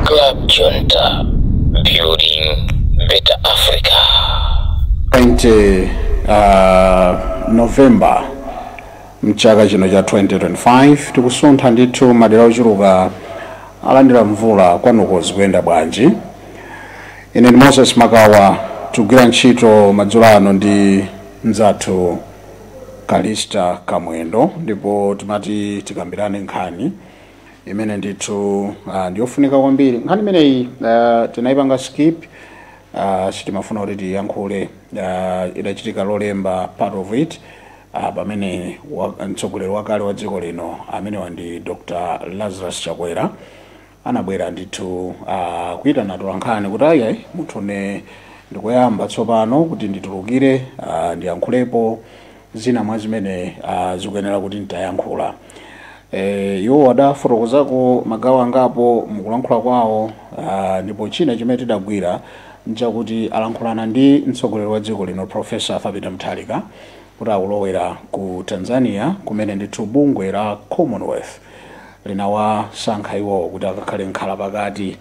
Club Junta, building better Africa. 20 November mchaka chino cha 2025, tikusuntha ndithu, madera ochuluka alandira mvula. Kwanuko zikuyenda bwanji? Ine ndi Moses Makawa, tikugwira ntchito madzulo ano ndi mzathu Kalista Kamwendo, ndipo timati tikambirane nkhani imene ndithu ndiyofunika kwambiri. Nkhani imeneyi tinayipanga skip, sitimafuna kuti tiyankhule. Idachitika Lolemba, part of it, pamene mtsogoleri wakale wa dziko lino amenewa ndi Dr Lazarus Chakwera anabwera ndithu kuyitana atolankhani kuti ayi, munthu ne ndikuyamba tsopano kuti nditulukire, ndiyankhulepo zina mwa zimene zikuyenera kuti nditayankhula. Iwo adafotokozako magawo angapo mukulankhula kwawo, ndipo china chimene tidagwira nchakuti alankhulana ndi mtsogoleri wa dziko lino, Professor Arthur Peter Mutharika, kuti akulowera ku Tanzania, kumene ndithu bungwe la Commonwealth linawasankha iwowo kuti akakhale nkhala pakati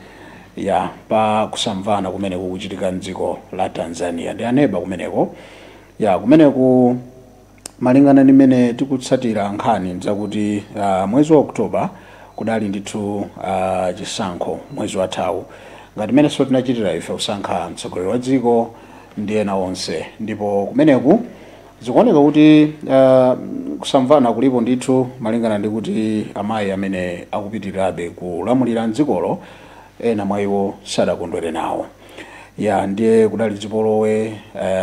ya pa kusamvana kumene kukuchitika mdziko la Tanzania ndi aneba kumeneko. Ya kumeneku, malingana ndi mmene tikutsatira nkhani, nzakuti mwezi wa Oktoba kudali ndithu chisankho mwezi wathawu, ngati mmenenso tinachitira ife kusankha mtsogoleri wa dziko ndi ena onse. Ndipo kumeneku zikuoneka kuti kusamvana kulipo ndithu, malingana ndi kuti amayi amene akupitirirabe kulamulira mdzikolo, ena mwa iwo sadakondwere nawo. Ya ndiye kudali zipolowe,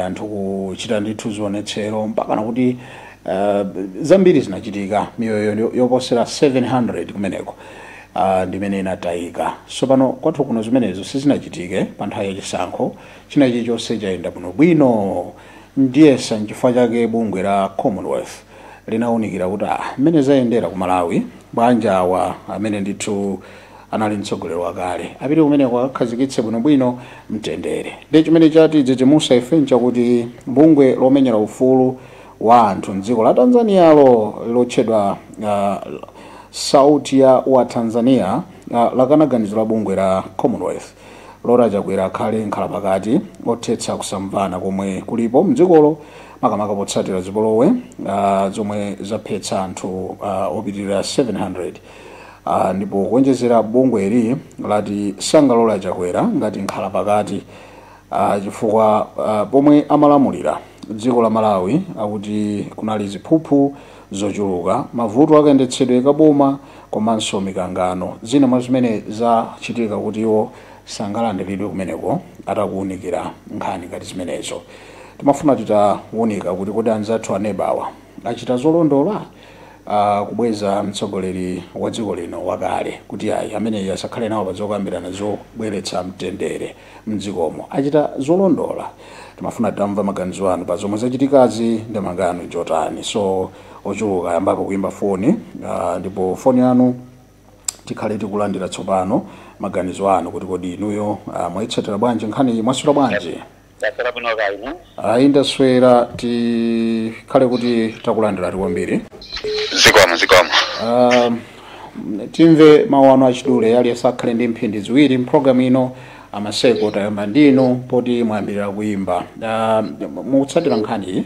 anthu kuchita ndithu zionetsero, mpaka nakuti zambiri zinachitika, miyoyo yoposera 700 kumeneko ndimene inatayika. So pano kwathu kuno zimenezo sizinachitike. Pa nthawi yachisankho china chilichonse chayenda bwinobwino. Ndiyesa nchifukwa chake bungwe la Commonwealth linawunikira kuti mmene zayendera ku Malawi, bwanji awa amene ndithu anali mtsogoleri wakale apite kumeneko akakhazikitse bwinobwino mtendere? Ndi chimene chati dzidzimusa ife nchakuti bungwe lomenyera ufulu wa anthu mdziko la Tanzanialo lotchedwa Sauti ya wa Tanzania lakana ganizo la bungwe la Commonwealth loti Chakwera akhale nkhalapakati othetsa kusamvana komwe kulipo mdzikolo, makamaka potsatira zipolowe zomwe zaphetsa anthu opitirira 700. Ndipo kuonjezera, bungweli lati sangalola Chakwera ngati nkhalapakati chifukwa pomwe amalamulira dziko la Malawi akuti kunali ziphuphu zochuluka, mavuto akayendetsedwe kaboma komanso mikangano, zina mwa zimene zachitika kuti iwo sangalandiridwe kumeneko. Atakuwunikira nkhani ngati zimenezo, timafuna titawunika kuti kodi anzathu anebawa achita zolondola kubweza mtsogoleri wa dziko lino wakale kuti ayi, ameneyi asakhale nawo pa zokambirana zobweretsa mtendere mdzikomo? Achita zolondola? Timafuna titamva maganizo anu pa zomwe zachitikazi ndi mangano chotani. So ochuluka ayambapo kuimba foni, ndipo foni yanu tikhale tikulandira tsopano, maganizo anu kuti kodi inuyo mwayitsatira bwanji nkhani? Mwaswera bwanji? Ndaswera bwino, kainu? Ayi, ndaswera. Tikhale kuti takulandirani kwambiri. Zikomo, zikomo. Timve mawu anu achidule, aliyense akhale ndi mphindi 2 mpulogalamu ino. Amaseko, tayamba ndinu poti mwayambirira kuyimba. Mukutsatira nkhani iyi?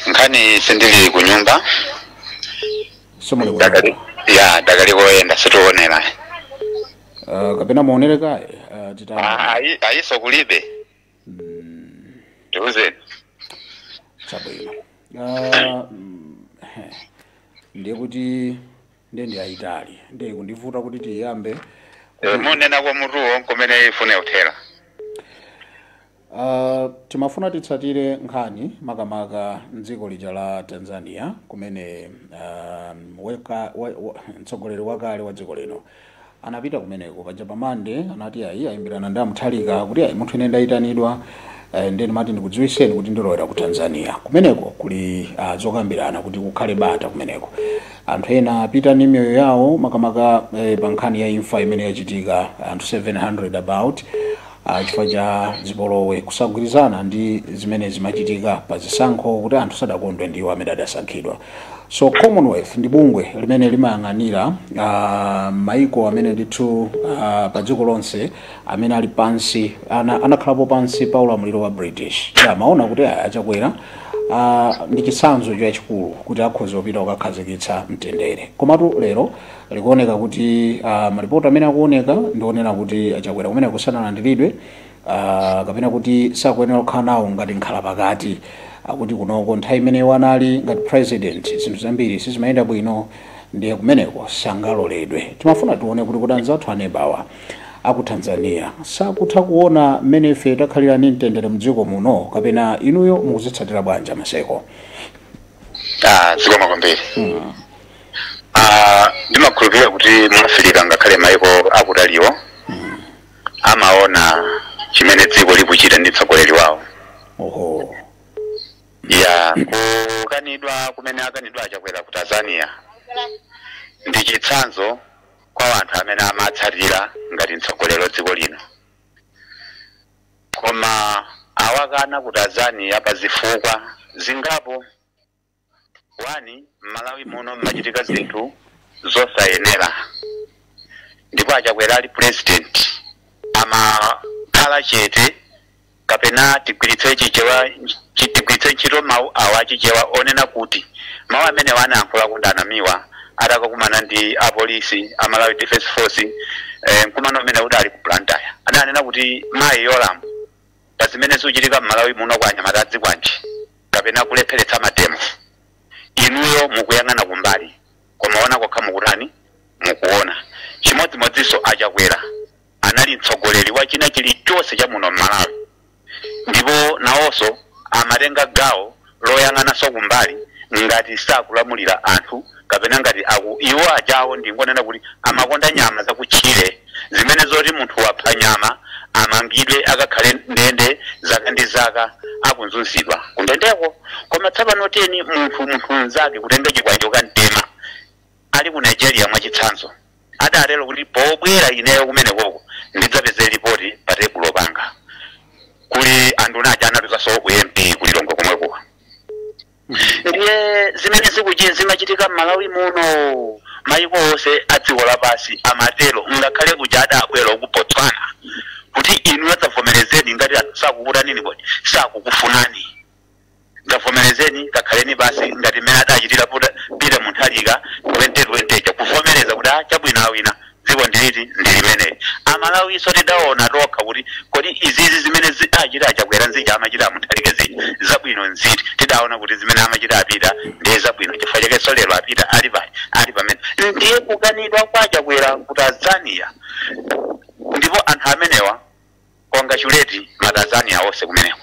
Nkhani sindili ku nyumba. Simuli ku Dakali ya dakali koyenda, situonera. Kapena muonere kaye titayamba? Ayi, ayiso kulibe, tiuzeni. Chabwino. Ndiye kuti ndiye ndi ayitali, ndiye kundivuta kuti tiyambe. Munena kwa mutuwo kumene ifune kuthera. Timafuna titsatire nkhani makamaka mdziko lija la Tanzania, kumene mtsogoleri wakale wa dziko lino anapita kumeneko paja pamande. Anati ayi, ayimbirana ndi aMutharika kuti ayi, munthu ine ndayitanidwa, ndiye ndimati ndikudziwiseni kuti ndilowera ku Tanzania. Kumeneko kuli zokambirana kuti kukhale bata kumeneko. Anthu ena apita ndi miyoyo yawo, makamaka pa nkhani ya imfa imene yachitika, anthu 700 about. Chifukwa cha zipolowe, kusagwirizana ndi zimene zimachitika pa zisankho, kuti anthu sadakondwe ndiwo amene adasankhidwa. So Commonwealth ndi bungwe limene limayang'anira maiko amene ndithu pa dziko lonse amene ali pansi anakhalapo pansi pa ulamuliro wa British. Amaona kuti aya aChakwera ndi chitsanzo chachikulu kuti akhoza kupita kukakhazikitsa mtendere. Komatu lero likuoneka kuti malipoti amene akuoneka ndionena kuti aChakwera kumene kusanalandiridwe, kapena kuti sakuyenera kukhala nawo ngati nkhala pakati, akuti kunoko nthawi imene wanali ngati president zinthu zambiri sizimayenda bwino, ndiye kumeneko sangaloledwe. Timafuna tione kuti anzathu anebawa aku Tanzania sakutha kuona mmene ife takhalira ndi mtendere mdziko muno, kapena inuyo mukuzitsatira bwanji, Maseko? Ah, zikomo kwambiri. Ah, ndimakhulupirira kuti mu Afirika, ngakhale maiko akutaliwo, amaona chimene dziko likuchita ndi mtsogoleri wawo. Ya, kukanidwa kumene akanidwa aChakwera ku Tanzania ndi chitsanzo kwa anthu amene amatsatira ngati mtsogoleri wa dziko lino, koma awakana ku Tanzania pa zifukwa zingapo. One, Mmalawi muno mmachitika zinthu zosayenera, ndipo aChakwera ali president amakhala chete, kapena tigwiritse Chichewa, tigwiritse ntchito mawu awa aChichewa onena kuti mawu amene anayankhula kundanamiwa atakakumana ndi apolisi a Malawi Defense Force, mkumano umene udali ku Blantyre, adanena kuti mayi Yolamu, pa zimene zikuchitika m'Malawi muno kwa anyamata adzikwanji kapena kulepheretsa ma demo, inuyo mukuyang'ana kumbali, koma ona kokha mukutani, mukuona. Chimodzimodzinso aChakwera anali mtsogoleri wa china chilichonse cha muno m'Malawi, ndipo nawonso amatenga gawo loyang'ananso kumbali ngati sakulamulira anthu kapena ngati aku iwo ajawo. Ndingonena kuti amakonda nyama zakutchire, zimene zoti munthu wapha nyama amangidwe, akakhale ndende zaka ndi zaka, akunzunzidwa kundendeko. Koma tsopano teni munthu mnzake kutenga chikwanje kantema ali ku Nigeria mwachitsanzo, adatero kuti pobwera ineyo kumenekoko ndidzapeze ripoti pa tebulo panga kuli anduna aja anatuzanso ku MP kuLilongwe komweko. Ndiye zimene zikuchi zimachitika m'Malawi muno, mayiko onse a dziko lapansi amatero, ngakhale kuja adabwera ku Botswana kuti inu adzavomerezeni ngati anthu sakukutanini, kodi sakukufunani, ngavomerezeni, kakhaleni basi, ngati mmene adachitira Peter Mutharika 2020, kuvomereza kuti ah, chabwino, awina, dziko ndiliti ndi limeneli. Amalawiso tidaona tokha kuti kodi izizi zimene achita aChakwera nzija amachita aMutharika zija zabwino nziti? Tidaona kuti zimene amachita apita ndiye zabwino, chifukwa chakenso lero apita ali pali ali pamene. Ndiye kukanidwa kwa aChakwera ku Tanzania, ndipo anthu amenewa congratulate maTanzania onse kumeneko,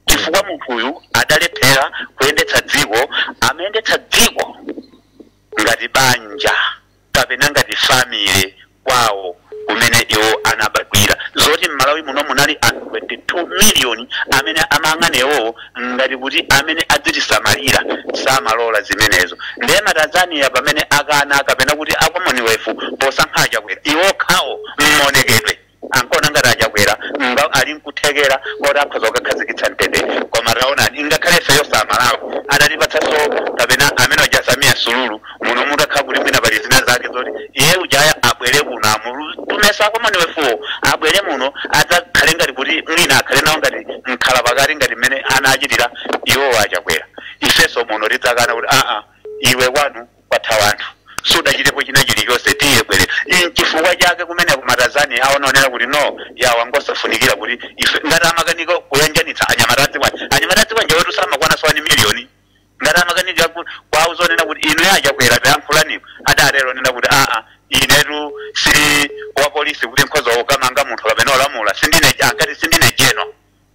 chifukwa munthuyu adalephera kuyendetsa dziko. Amayendetsa dziko ngati banja kapena ngati family kwawo kumene iwo anabadwira, zoti m'Malawi muno munali anthu 22 miliyoni amene amayang'ana iwowo ngati kuti amene adzitisamalira, samalola zimenezo. Ndiye maTanzania pamene akana, kapena kuti a Commonwealth posankha aChakwera, iwo khawo mmaonekedwe ankona ngati aChakwera nga ali nkuthekera koti akhoza kukakhazikitsa mtendere. Koma taonani, ngakhale ifeyo samalawi adatipatsanso kapena amene aja Samia Suluhu muno, mutakhala kuti mwina pali zina zake zoti iye ujaya abwere kuno, amutumesa Commonwealth abwere muno, adzakhale ngati kuti mwina akhale nawo ngati mkhala pakati, ngati mmene anachitira iwowo aChakwera, ifenso muno tidzakana kuti aa, iwe kwanu kwatha wanthu, sudachitepo china chilichonse, tiye bwere. Chifukwa chake kumene ku maTanzania aonaonera kuti no, yawa ngosafunikira, kuti ife ngati amakanika kuyanjanitsa anyamata adzikwanja, anyamata adzikwanja wetu samakwana 1 miliyoni, ngati amakanika kwauzonena kuti inu yaChakwera tayankhulanipo, adatero nena kuti aa, inetu si wa polisi kuti nkhoza ukamanga munthu kapena olamula, sindine, ankati sindine jeno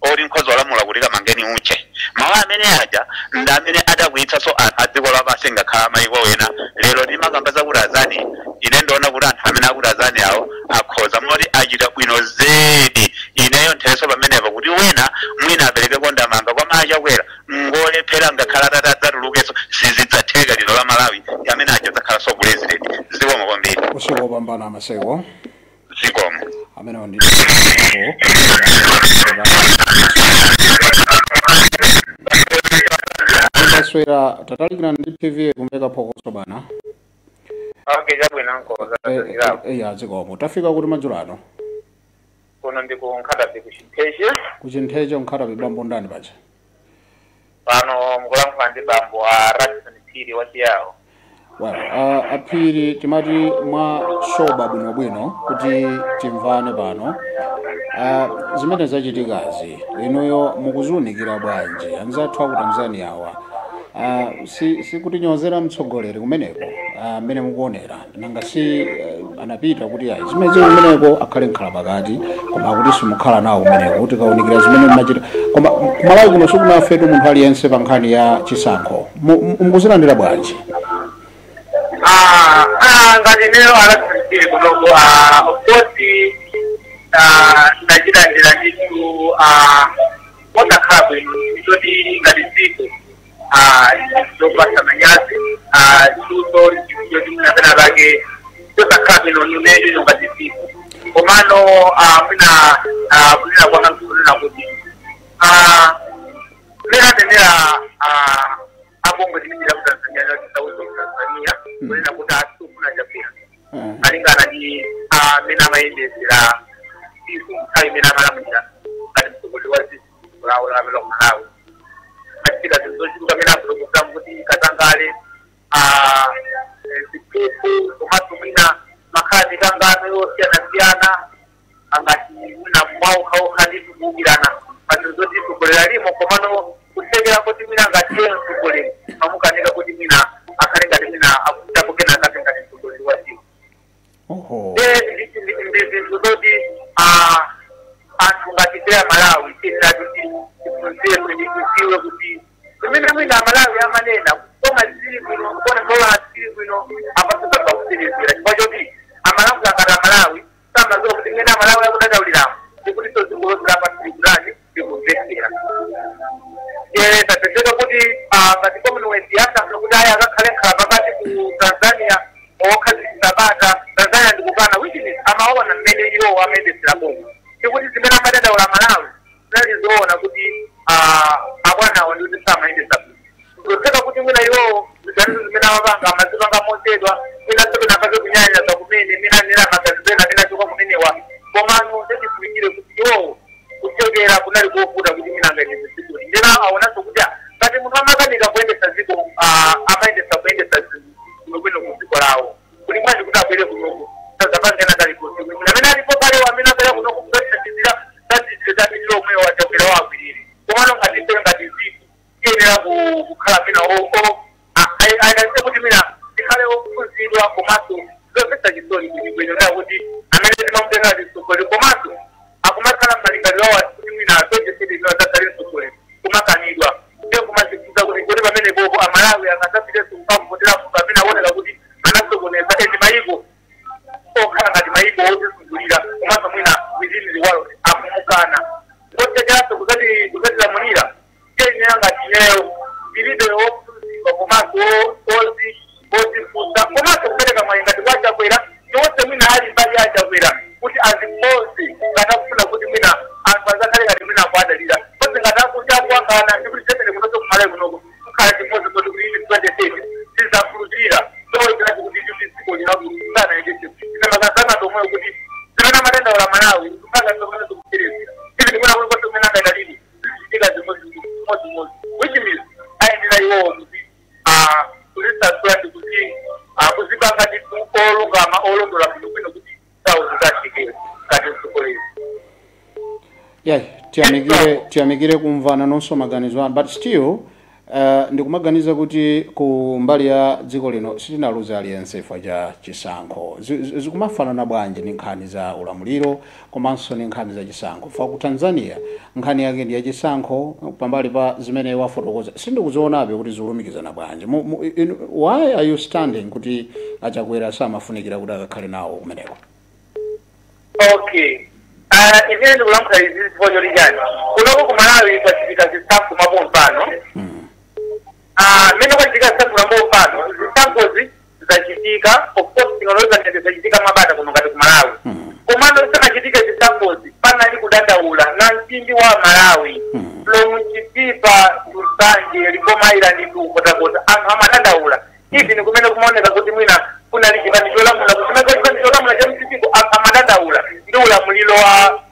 oti nkhoza olamula kuti kamangeni uche. Mawu amene aja ndi amene adakwiyitsanso anthu a dziko lapansi, ngakhala mayiko ena. Lero timakamba za ku Tanzania, ine ndiona kuti anthu amene aku Tanzania awo akhoza moti achita bwino zedi. Ineyo nthenso pamenepo kuti wena mwina apereke ndamanga kwa aChakwera ngolephera, ngakhala atati adzatulukenso sizidzatheka lino la Malawi amene aja adzakhalanso president. Zikomo kwambiri. Usiku wopambana, Maseko. Zikomo. Amene ndi Kaswera, tatalikira ndi TV, kumveka phokoso bana. Okay, chabwino, nkoza. Ya, zikomo. Tafika kuti madzulo ano? Kuno ndi ku Nkhata Bay, ku Chintheche. Kuchintheche, Nkhata Bay. Bambo ndani paja? Pano mukulankhula ndi bambo a Radison Phiri wa Chiyawo. Well, aphiri, timati mwa shoba bwinobwino kuti timvane pano. Zimene zachitikazi inuyo mukuziunikira bwanji? Anzathu aku Tanzania awa, sikutinyozera mtsogoleri kumeneko? Mmene mukuonera, nanga si anapita kuti ayi, zimene zili kumeneko akhale nkhala pakati, koma kuti simukhala nawo kumeneko kuti kaunikira zimene mmachita, koma kumalawi kuno sikunafetu munthu aliyense pa nkhani ya chisankho. Mukuzilandira bwanji? Ngati lero a Radison Phiri kunoko, of course, ndachilandira ndithu osakhala bwino, choti ngati dziko zopasa manyazi, luso choti mwina pake chosakhala bwino nunecho ngati dziko. Komano mwina kunena kwanga nkunena kuti mmene atenera abongo timijira ku Tanzania, tisauzo ku Tanzania, kunena kuti asifuna Chakwera malingana ndi amene amayendesera dziko nthawi imene amalamulira ngati mtsogoleri wa dziko lawo lamelo ku Malawi. Achitika zinthu zochuluka amene afotokozamu kuti katangale, ziphuphu, komanso mwina makhala mikangano yosiyanasiyana, angati mwina mwaokhaokha ndi kuwukirana panthu zoti mtsogoleri alimo, komano kusekera kuti mwina ngatiye mtsogoleri mamukanika kuti mwina akhale ngati mwina akutapo kenakake ngati mtsogoleri wa dziko. Ndi zinthu zoti anthu ngati ya Malawi tiyenera kuti tiphunzire, tidziwe kuti zimene mwina Amalawi amanena koma zili bwino, kuona ndola zili bwino, apasukaba kutsirizira chifukwa choti Amalawi ngati Amalawi samadziwa kuti mmene Amalawi akudandauliramo ndikuti so dziko lonse lapansi likulani likumvetsera. Tapezeka kuti ngati Commonwealth yasankha kuti aya akakhale nkhala pakati ku Tanzania okhazikitsa bata, Tanzania ndikukana, which is amaona mmene iwowo amayendesera boma, ndikuti zimene amadandaula Malawi zinali zoona kuti abwanawo ndikuti samayendesa bwino. Zotheka kuti mwina iwowo ziganizo zimene amapanga amazipanga mochedwa, mwina sopena pake kunyanyaza kumene mwina anena maganizo ena amene achoka kumenewa, komano tichifunikire kuti iwowo kuchokera kunali kovuta kuti mwina angayendese dziko. Ndena aonanso kuti ngati munthu amakanika kuyendesa dziko, amayendesa kuyendesa bwinobwino ku dziko lawo, kuli bwanji kuti abwere kunoku sazapangena kalikonse? Mwina amene alipo kalewo amene abwera kunoku kuzatithandizira zazitizapitira omwewo achakwera wagwirire. Komano ngati ife ngati dziko tiyenera kukhala mwina ayinanise kuti mwina tikhale ophunzidwa, komanso zomvetsa chisoni bwinobwino nda kuti amene timamutenga mtsogoleri komanso akumakhala m'malingaliro awo kuti mwina 2030 adzakhale mtsogoleri, kumakanidwa, ndiye kumazifunsa kuti pamene popo Amalawi angadzapitenso kukavotera munthu amene aoneka kuti anasokoneza eni mayiko okhala ngati mayiko otizungulira, komanso mwina within the world akumukana kotekeranso kuzatilamulira? Tiyenera ngati ineyo ndilibe ophunzidwa komanso ozifunsa komanso kupereka mwayi ngati kwa Chakwera ndiwonse mwina ali mbali ya Chakwera kuti azikonze ngati akufuna kuti mwina anthu azakhale ngati mwina akuadalira konse ngati akuti akuwakana, ndikuti semene kunonso kumalawi kunoko kukhala chimodzi kuti kuti 2030 sizakhulupirira toitirati kuti dziko linakusana endese ine maganizo omweyo kuti zimene amadandaula Malawi mpaka tsopano zikutsirizira ivi ndikuona kuti konse kumene angaita lini zichitika zimodzimodzi, which means ayenera iwowo kuti kuzisasula ndi kuti kuzipanga ndithu olungama, olondola bwinobwino kuti zawo zikathekere ngati mtsogoleri. Yeah, tiyamikire kumvana nonso maganizo anu, but still ndikumaganiza kuti ku mbali ya dziko lino sitinaluze aliyense chifukwa cha chisankho. Zikumafanana bwanji ndi nkhani za ulamuliro komanso ndi nkhani za chisankho? Fa ku Tanzania nkhani yake ndi ya chisankho, pambali pa zimene wafotokoza sindikuzionabe kuti zikulumikizana bwanji. Why are you standing kuti achakwera samafunikira kuti akakhale nawo kumeneko? Okay, ine ndikulankhula izi chifukwa choti chani, kunoko ku Malawi kwachitika zisankho mapompano. Mmene kwachitika zisankho mapompano, zisankhozi zachitika, of course tingaloweza ngati zachitika mabata kuno ngati ku Malawi. Komano zisanachitike akudandaula na mtindi wa Malawi from Chitipa to Nsanje, Likoma Island to Nkhotakota, anthu amadandaula. Even kumene kumaoneka kuti mwina kunali chipani cholamula, kusimeka chipani cholamula cha mtindiko, anthu amadandaula ndi ulamuliro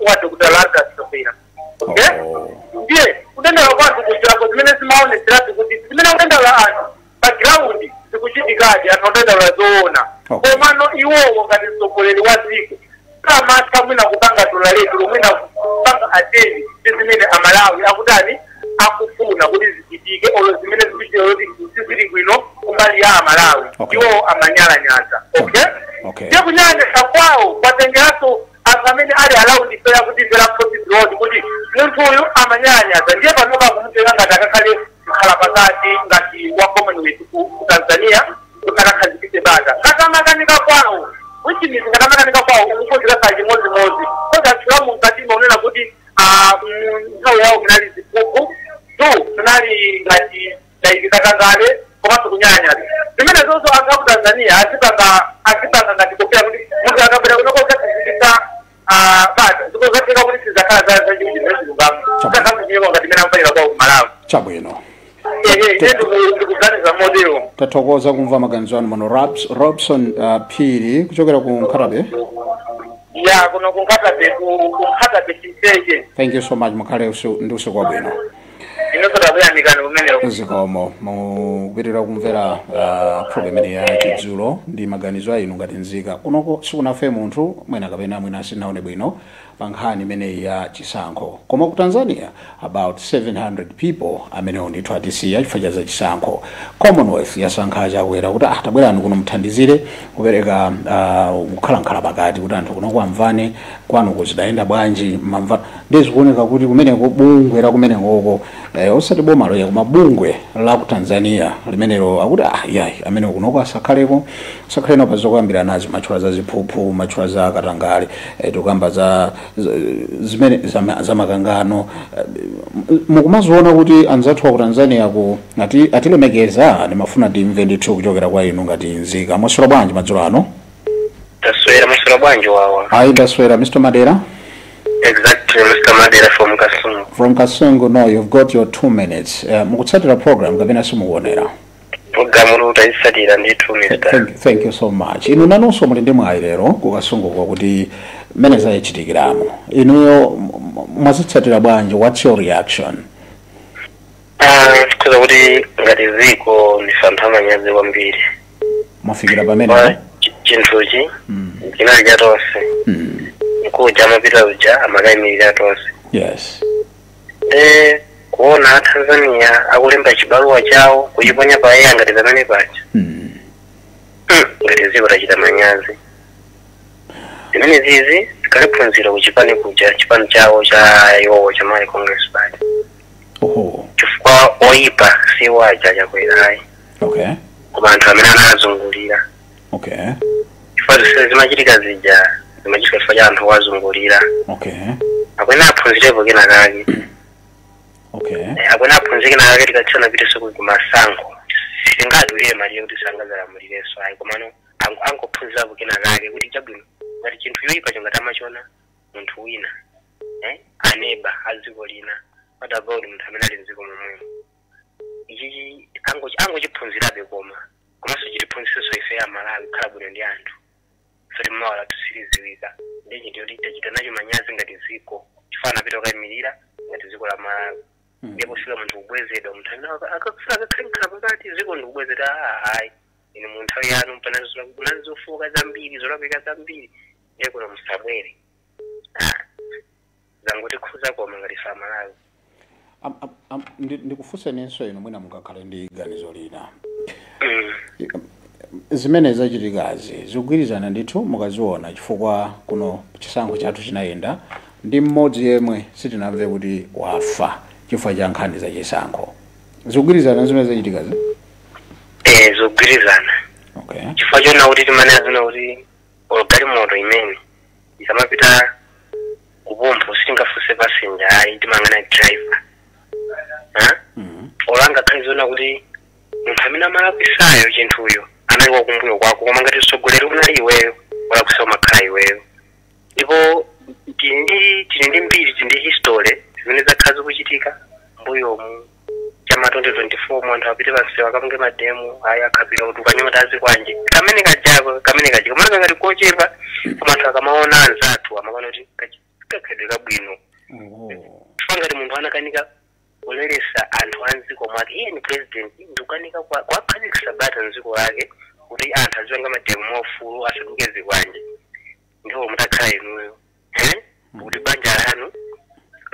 wa Dr. Lazarus Chakwera, okay? Ndiye kudandaula kwathu kuchako zimene zimaoneseratu kuti zimene akudandaula anthu pa ground zikuchitikadi, anthu akudandaula zoona. Komano iwowo ngati mtsogoleri wa dziko samatha mwina kupanga dola letu lomwina kupanga attend ndi zimene Amalawi akutani, akufuna kuti zichitike, olo zimene zikuchitika kuti sizili bwino kumbali ya Amalawi. Iwowo amanyalanyaza, okay? Ndiye kunyalanyaza kwawo kwatengeranso anthu amene ali around ifeya kuti vera possible kuti munthu uyu amanyalanyaza. Ndiye panopa kumutenga ngati akakhale mkhala pakati ngati wa Commonwealth ku Tanzania kuti akakhazikitse bata, ngatamakanika kwawo, which means ngatamakanika kwawo ukuphunzira sa chimodzimodzi koza atchulamu mkatima unena kuti nthawi yawo kunali ziphuphu, two kunali ngati like katangale komanso kunyalanyaza. Zimene zonso anthu aku Tanzania azipanga ngati kopera kuti munthu akabwera kunoko kukakhazikitsa bata, zikuzatheka kuti sizakhala zachiwiri zilungamo zakamuchinyeko ngati imene amfanira kwawo ku Malawi. Chabwino. Ehe, ine ndikuganiza motero. Tathokoza kumva maganizo anu mano Robson Phiri kuchokera ku Nkhata Bay. Ya, kuno ku Nkhata Bay, ku Nkhata Bay Chinseche. Thank you so much, mukhale ndi usiku wabwino. Inonso takuyamikani kumeneko. Zikomo. Mukupitirira kumvera program imene ya Chidzulo ndi maganizo a inu ngati nzika. Kunoko sikunafe munthu mwina kapena mwina sinaone bwino pa nkhani imeneyi ya chisankho, koma ku Tanzania about 700 people amenewo ndithu atisiya chifukwa cha zachisankho. Commonwealth yasankha Chakwera kuti tabwerani kuno muthandizire kupereka kukhala nkhala pakati kuti anthu kuno kwamvane, kwanu kuzidayenda bwanji mamva. Ndizikuoneka kuti kumeneko bungwe la kumenekoko, osati boma loya koma bungwe la ku Tanzania limenelo, akuti yayi, amene kunoko asakhaleko, asakhale nawo pa zokambira nazo, matchula za ziphuphu, matchula za katangale, tikukamba za zimene za makangano. Mukumaziona kuti anzathu ku Tanzania ku atilemekeza? Ndimafuna timve ndithu kuchokera kwa inu ngati nzika. Mwaswera bwanji madzulo ano? Taswera, maswera bwanji wawa? Ayi, ndaswera. Mr Madera? Exactly, Mr Madera from Kasungu. From Kasungu. No, you've got your 2 minutes. Mukutsatira program kapena simukuonera? Programu lutayitsatira ndithu, Mr. Thank you so much. Inu nanunso muli ndi mwayi lero ku Kasungu kwakuti mmene zayichitikiramo, inuyo mwazitsatira bwanji? What's your reaction? Tikhoza kuti ngati dziko ndife anthu amanyazi kwambiri. Mwafikira pamene Kwa chinthuchi chinali cha tonse. Nkuja amapita uja amakayimirira tonse. Kuona a Tanzania akulemba chibaluwa chawo kuchiponya pa air ngati pamene paja, ngati dziko tachita manyazi. Zimene zizi zikaliphunzira kuchipani kuja, chipani chawo cha iwowo cha Malawi Congress Party, chifukwa oyipa si waja Chakwera ayi, koma anthu amene anazungulira, chifukwa zonse zimachitika zija zimachitika chifukwa cha anthu wazungulira. Akwena aphunzirepo kena kake. Akwena aphunzire kena kake. Tikatsana piteso kumasankho, sitingadulire malire kuti sangazalamulirenso ayi, komano angophunzirapo kena kake kuti chabwino ngati chinthu yoyipa chongati amachona munthu wina, aneba a dziko lina, what about munthu amene ali mdziko momwemo? Ichichi angochiphunzirabe, koma komanso chitiphunzisenso ife a Malawi kukhala bwino ndi anthu soti mawa lathu siliziwika. Ndi chinthu choti tachita nacho manyazi ngati dziko, chifukwa anapita kukayimirira ngati dziko la Malawi, ndipo kufika munthu kubwezedwa, munthu amene akakufuna akakhale nkhala pakati dziko ndikubwezedwa. Hayi, inu mu nthawi yanu panali zofoka zambiri, zolakwika zambiri, ndiye kuno musabwere. Zangotikhuza koma ngati ife Amalawi. Ndikufunseninso inu, mwina mungakhale ndi ganizo lina. Zimene zachitikazi zikugwirizana ndithu mukaziona, chifukwa kuno chisankho chathu chinayenda ndi mmodzi yemwe sitinamve kuti wafa chifukwa cha nkhani za chisankho. Zikugwirizana zimene zachitikazi? Eh, zikugwirizana, chifukwa chona kuti timanena zina kuti galimoto imene ikamapita kupompo sitingafunse passenger ayi, timangana driver. Ha? Olo angakhale zona kuti munthu amene amalakwisayo chinthuyo anali wakumbuyo kwako, koma ngati mtsogoleri unali iweyo, walakwisa umakhala iweyo. Ndipo Tili ndi mbiri, tili ndi history zimene zakhala zikuchitika mbuyomu. Chama 2024 mu anthu apite pansewu akapange ma demo, ayi, akhapira kuti ukanyamata azikwanje kamene kajako, kamene kaja kamene kangati kochepa, koma anthu akamaona anzathu amaona kuti kakhedwe kabwino. Chifukwa ngati munthu anakanika kuleresa anthu a mdziko mwake, iye ni president, ndikukanika kwakhazikitsa bata mdziko lake kuti anthu azipanga ma demo mwaufulu, asaduke zikwanje, ndipo mutakhala inuyo, kuti banja lanu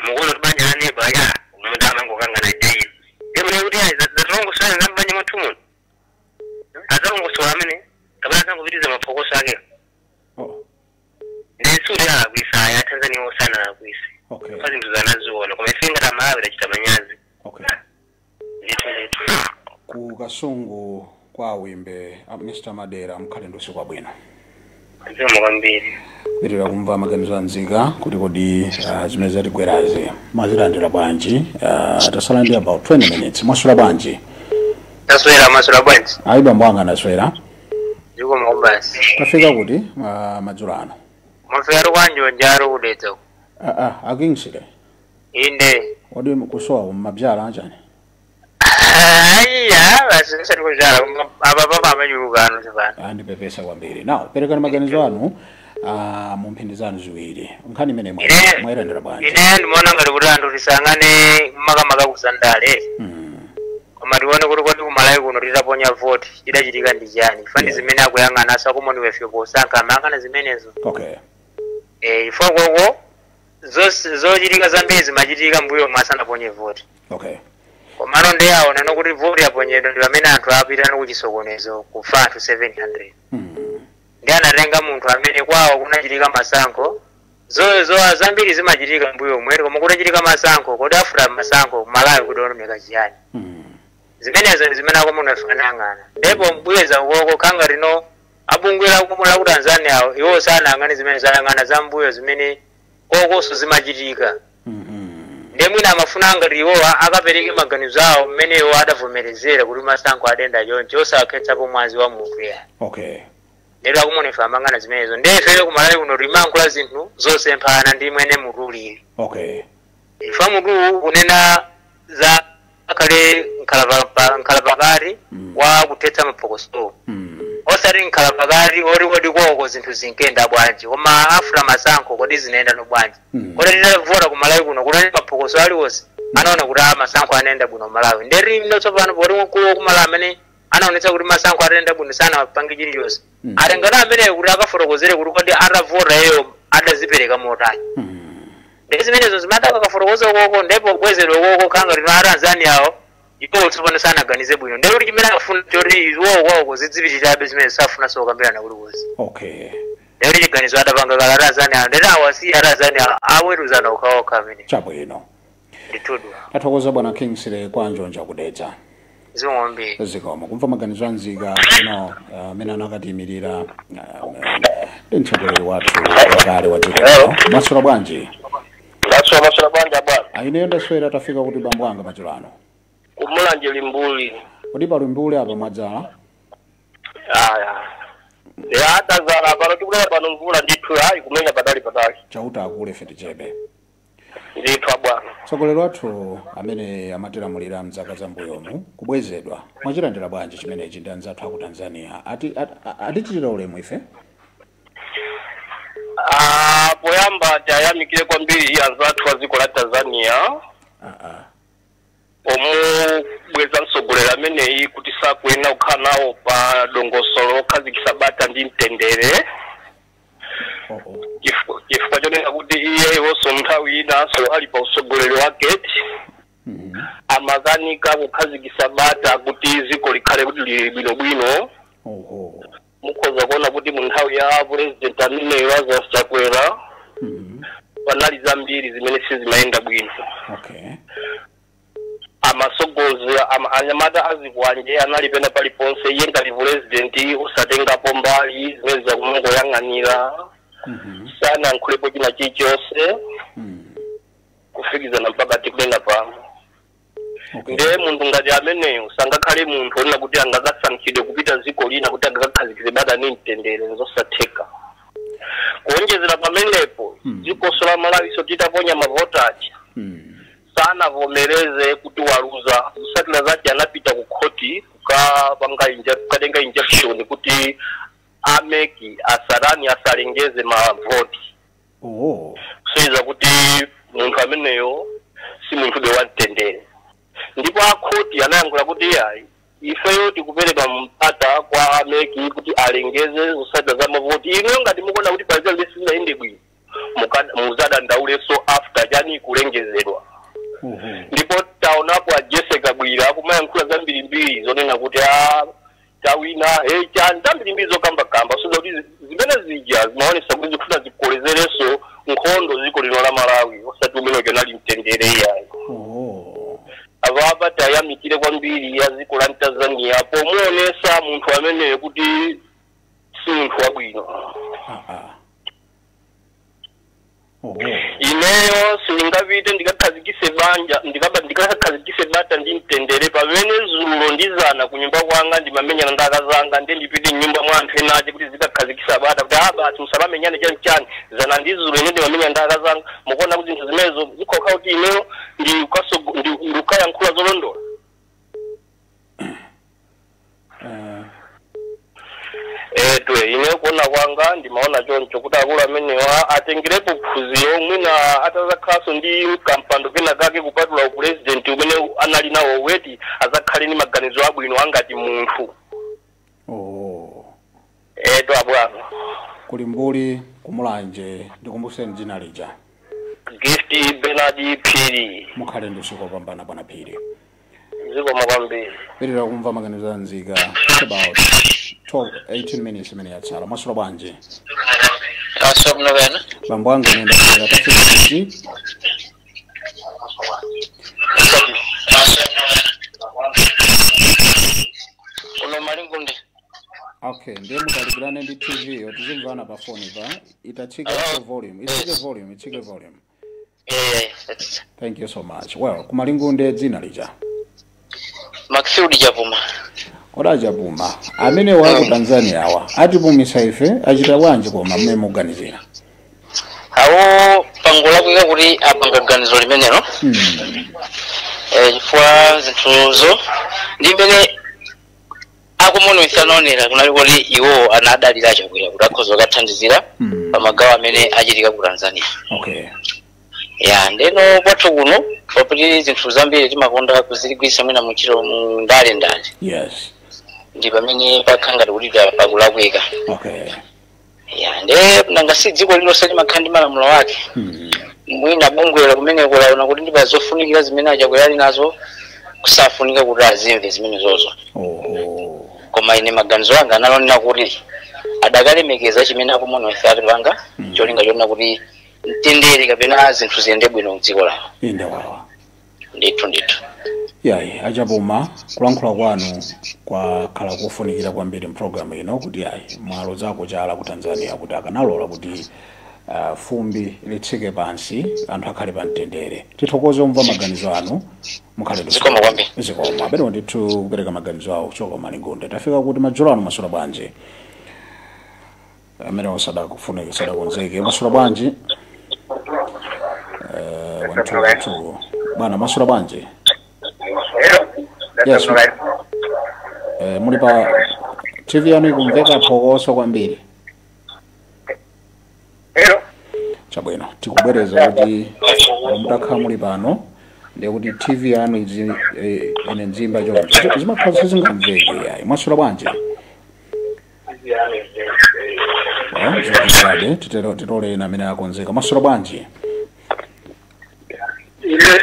mukuona kuti banja laneba ya munthu amangokangana daily, ndimene kuti ayi, zatilongosola za mbanja mwathu muno, azalongosola amene kapena azangopitiriza maphokoso ake. Ndisuti alakwisa aya Tanzania osana alakwise pa zinthu zanaziona, koma ife ngati Amalawi tachita manyazi. Ndithu, ndithu. Ku Kasungu kwa Wimbe, Mr Madera, mkhale ndi usiku wabwino. Zikomo kwambiri. Kupitirira kumva maganizo anzika kuti kodi zimene zatigwerazi mwazilandira bwanji. Tasala ndi about 20 minutes. Mwaswera bwanji? Taswera, maswera bwanji? Ayi, bambo anga, ndaswera. Zikomo basi. Tafika kuti madzulo ano? Mwafika kwanjonjaro kudetsa. Akingsile. Inde. Kodi kusowa mmabyala anjani? Aiya, basi nisati kubyala, apa papa amachulukano tsopano. Andipepesa kwambiri. Now perekani maganizo anu mu mphindi zanu ziwiri, nkhani imene mwayilandira bwanji? Ine ndimaona ngati kuti anthu tisangane makamaka kusandale, koma tione kuti kodi kumalawi kuno titaponya voti chidachitika ndi chani? Fani zimene akuyang'ana asa Commonwealth posankha amayang'ana zimenezo. Ifo koko zochitika zambiri zimachitika mbuyo mwasanaponye voti. Komano ndi aona nokuti voti yaponyedwa ndi pamene anthu apita kuchisokonezo, kufa anthu 700. Ndi anatenga munthu amene kwawo kunachitika masankho, zo zambiri zimachitika mbuyo mwere, koma kutachitika masankho, kodi after masankho Malawi kudaoneka chiyani? Zimenezo ndi zimene a Commonwealth anayang'ana, ndipo mbuyeza ukoko khanga lino abungwe la ku Tanzania iwo sanayang'ane zimene zayang'ana za mbuyo zimene kokonso zimachitika. Ndiye mwina amafuna ngati iwowa akapereke maganizo awo mmene iwo adavomerezera kuti masankho adenda choncho, osakhetsapo mwazi wa munthu ya. Lero a Commonwealth amang'ana zimenezo. Ndiye ifeyo kumalawi kuno timankhula zinthu zosemphana ndi mwene mutu ulili. Ifa mutu unena za akhale nkhalapakati wa kuthetsa maphokoso, osati nkhalapakati oti kodi koko zinthu zinkenda bwanji, koma after masankho kodi zinaenda no bwanji? Kodi titavota kumalawi kuno kunali maphokoso aliwonse? Anaona kuti masankho anayenda bwino Malawi. Nderi ino tsopano poti mkulu kumalawi amene anaonetsa kuti masankho atayenda bwino sanapange chilichonse, atengana ameneyo kuti akafotokozere kuti kodi atavota eyo adazipereka motani. Ndi zimenezo zimataka kafotokoza ukoko, ndipo bwezero ukoko khanga lino Atanzania awo iwo tsopano sanaganize bwino, ndiye kuti chimene akafuna choti iwo kwako zidzipitirabe zimene safuna sokambirana kulikonse. Ndiye kuti chiganizo adapanga kala Atanzania, ndeti awasiya Atanzania aweruzana okhaokha amene. Chabwino. Ndithudwa. Tathokoza, bwana Kingsley Kwanjonja kudetsa. Zikomo kwambiri. Zikomo. Kumva maganizo anzika ino amene anakatiyimirira ndi mtsogoleri wathu wakale wa dziko lino. Mwaswera bwanji? Ndaswera, maswera bwanji bwana? Ineyo ndaswera. Tafika kuti, bambo anga, madzulo ano? Kumulanje Limbuli. Kodi pa Limbuli apa mwadzala? Aya, ya, atazala pano, tikubwera pano mvula ndithu ayi kumenya patali patali. Chauta akule fete chebe. Ndithu abwana. Mtsogoleri wathu amene amatilamulira mzaka zambuyomu kubwezedwa, mwachilandira bwanji chimenechi ndi anzathu aku Tanzania? Atichitira ulemu ife? Ah, poyamba tayamikire kwambiri anzathu a dziko la Tanzania pomubweza mtsogoleri ameneyi kuti sakuyenera kukhala nawo pa dongosolo lokhazikitsa bata ndi mtendere. Chifukwa chonena kuti iye iwonso nthawi inanso ali pa utsogoleri wake amakanika kukhazikitsa bata kuti dziko likhale kuti lili bwinobwino. Mukhoza kuona kuti mu nthawi ya president ameneyo Lazarus Chakwera panali zambiri zimene sizimayenda bwino. Amasogoza anyamata azikwanje anali pena paliponse, iye ngati president usatengapo mbali, zimene zakumungoyang'anira, sanayankhulepo china chilichonse kufikizana mpaka tikunena pano. Ndiye munthu ngati ameneyo sangakhale munthu onena kuti angakasankhidwe kupita dziko lina kuti angakakhazikitse bata ni mtendere, nzosatheka. Kuonjezera pamenepo, dziko la Malawi so titaponya mavoti aja, sanavomereze kuti waluza. Zotsatira zake anapita ku khoti kukapanga kukatenga injunction kuti a MEC asarani asalengeze mavoti. Kusonyeza kuti munthu ameneyo si munthu de wamtendere. Ndipo akhoti anayankhula kuti yayi, ifeyo tikupereka mpata kwa a MEC kuti alengeze zotsatira za mavoti. Inuyo ngati mukuona kuti palizali sizinayende bwino, muzadandauleso after chani kulengezedwa. Ndipo taonapo a Jessie Kabwila kumayankhula zambirimbiri zonena kuti a tawina, hey, chani, zambirimbiri zokambakamba, so kuti zimene zija zimaonesa kuti zikufuna zikolezereso nkhondo ziko lino la Malawi, osati umene unali mtendere iyayi. Avapa tayamikire kwambiri ya dziko la Tanzania pomuonesa munthu ameneyo kuti si munthu wabwino. Ineyo sindingapite ndikakhazikise banja, ndikakhazikise bata ndi mtendere pamene zulo ndizana kunyumba kwanga ndimamenyana ndi akazanga, ndiye ndipite mnyumba mwa anthu ena aje kuti zikakhazikisa bata kuti basi musamamenyane chani chani, zana ndi zulo ine ndimamenyana ndi akazanga. Mukuona kuti zinthu zimenezo zikhoka kuti ineyo ndikukayankhula zolondola. Etwe ine kuona kwanga ndimaona choncho kuti akulu amenewa atengerepo phunziro, mwina atazakhalanso ndi kampando kena kake kupatula upresident umene anali nawo weti, azakhale ndi maganizo abwino angati munthu. Eto abwana. Kuli mbuli kumulanje, ndikumbuseni dzina lija. Gift Bernard Phiri. Mukhale ndi usiku wopambana bwana Phiri. Zikomo kwambiri. Pirira kumva maganizo a nzika. It's about 12, 18 minutes imene yatsala. Mwaswera bwanji? Taswera bwino bwana. Bambo anga nenda kufika tafika kuti. Uno Malingunde. Okay, ndiye mutalikirane ndi TV yo tizimvana pa phone pa itatsika volume, itsike volume, itsike volume. Thank you so much. Well, kumalingunde dzina lija. Maxfield Chapuma. Koda Chapuma, amene wa ku Tanzania awa atipumisa ife achita bwanji koma mmene muganizira? Awo pangola kuika kuti apanga ganizo limenelo. Chifukwa zinthuzo ndi mmene akumunwisa nonera kunali kuti iwo anadalira Chakwera kuti akhoza kukathandizira pa magawo amene achitika ku Tanzania. Ya ndeno kwathu kuno pakuti zinthu zambiri timakonda kuzigwiritsa mwina muchiro mu ndale ndale. Ndi pamene pakhala ngati kuti pakulakwika. Ya nde nanga si dziko lilonse limakhala ndi malamulo ake. Mwina bungwera kumene kulaona kuti ndi pazofunikira zimene achakwera ali nazo kusafunika kuti azimve zimene zozo. Koma ine maganizo anga analonera kuti adakalemekeza chimene akumunwisa atipanga cholinga chonena kuti mtendere kapena zinthu ziyende bwino mdziko lawo. Inde wawa. Ndithu ndithu. Yayi achapuma kulankhula kwanu kwakhala kufunikira kwambiri mpulogalamu ino kuti yayi mwalo zako chala ku Tanzania kuti akanalola kuti fumbi litsike pansi anthu akhale pa mtendere. Tithokoze umva maganizo anu mukhale ndi Zikomo kwambiri. Zikomo. Abene ndithu kupereka maganizo awo kuchoka Malingunde. Tafika kuti madzulo ano masula bwanji. Amene osadakufunike sadakonzeke masula bwanji. 1 2 2. Bwana masula bwanji. Yes. Muli pa TV yanu ikumveka phokoso kwambiri. Hello. Chabwino tikubwereza kuti mutakhala muli pano ndiye kuti TV yanu izi ine nzimba choncho zimakhala sizingamveke yayi. Mwasula bwanji? Zikuzade titole ena amene akonzeka. Mwasula bwanji? Ine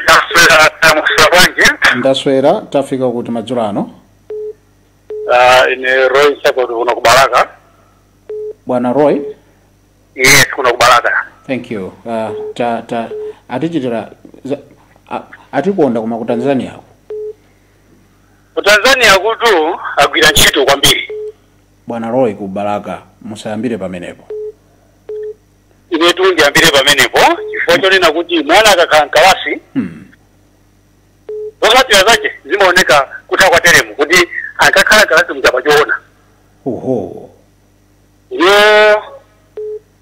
ndaswera mwasula bwanji? Ndaswera tafika kuti madzulo ano. Ine Roy Sakoti kuno ku Balaka. Bwana Roy? Yes, kuno ku Balaka. Thank you. Ta atichitira atikonda kuma ku Tanzania ku. Ku Tanzania kutu agwira ntchito kwambiri. Bwana Roy ku Balaka musayambire pamenepo. Ine tu ndiyambire pamenepo chifukwa chonena kuti mwana akakhala mkalasi zotsatira zake zimaoneka kutha kwa teremu kuti ankakhala mkalasi muchapa choona. Yo